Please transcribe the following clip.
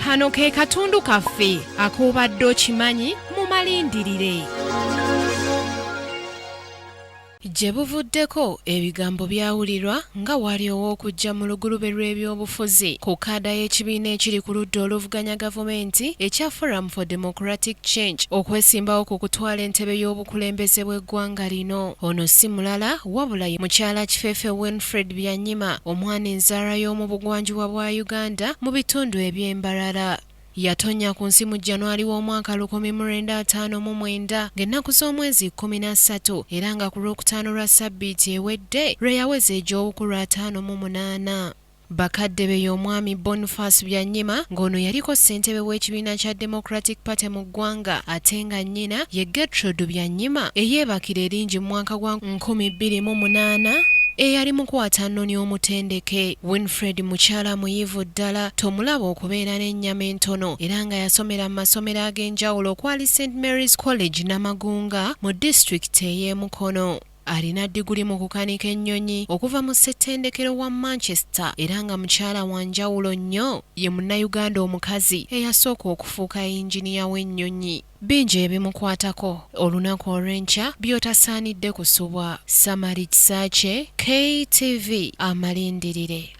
Kano ke katundu kaffe ak'obadde okimanyi mu malindirire. Gye buvuddeko ebigambo byawulirwa nga wali ow'okujja mu lugulube lw'ebyobufuzi ku kaada y'ekibiina ekiri ku ludda oluvuganya gavumenti ekya Forum for Democratic Change okwesimbawo ku kutwala entebe y'obukulembeze bw'eggwanga lino. Ono si mulala wabula ye mukyala Kifefe Winfred Byanyima omwana enzaala y'omu bugwanjuba bwa Uganda mu bitundu eby'e Mbarara. Yatonnya ku nsi mu Janwali w'omwaka 1959 ng'ennaku z'omwezi 13 era nga ku Lwokutaano lwa ssabbiiti ewedde lwe yaweza egy'obukulu 58. Bakadde be y'Omwami Boniface Byanyima ng'ono yaliko ssentebe w'ekibiina kya Democratic Party mu ggwanga ate nga nnyina ye Gertrude Byanyima eyeebakira eringi mu mwaka gwa 2008 eyali mukwatannoni omutendeke. Winfred mukyala muyivu ddala, tomulaba okubeera n'ennyama entono era nga yasomera mu masomero ag'enjawulo okwali St Mary's College Namagunga mu disitulikiti ey'e Mukono. Alina diguli mu kukanika ennyonyi okuva mu ssettendekero wa Manchester era nga mukyala wa njawulo nnyo. Ye Munnayuganda omukazi eyasooka okufuuka yinginiya w'ennyonyi. Bingi ebimukwatako olunaku olw'enkya by'otasaanidde kusubwa. Samali Kisaakye, KTV, Amalindirire.